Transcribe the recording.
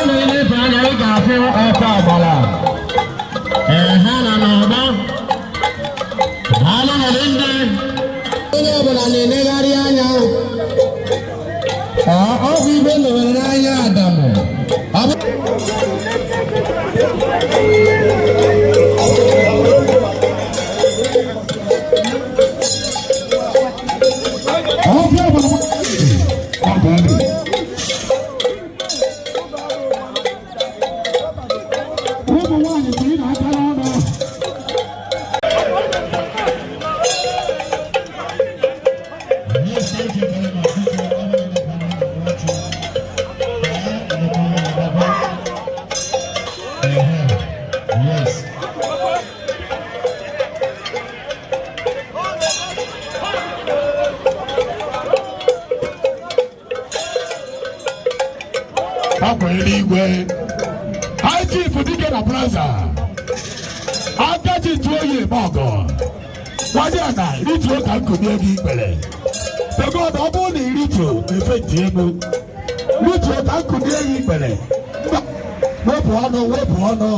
Ọ bụrụ na ị na-efe anya, ị ga-afụ ọkụ agbara. Ee, ha nọ n'ọgbọ. Daalụ nọrọ ndị onye ọbụla na-enegharị anya. Ọ bụ ibe mewere n'anya Adamu. Ọ bụ Ọfịa bụ ọgọ dị. Ụmụ nwaanyị tiri na aka n'ọnụ. Yes, thank you very much. Biko, ọ bụrụ na ị na-akwụ Yes. Akwa eluigwe. High Chief Dike na Plaza. Akachi tụọ oyi eme ọgọ. Nwadị ana rituo ka nkunie gị ikpere. Begod, ọ bụrụ na irituo efe ntị emu. Rituo ka nkunie gị ikpere. Mba, wepụ ọnụ, wepụ ọnụ.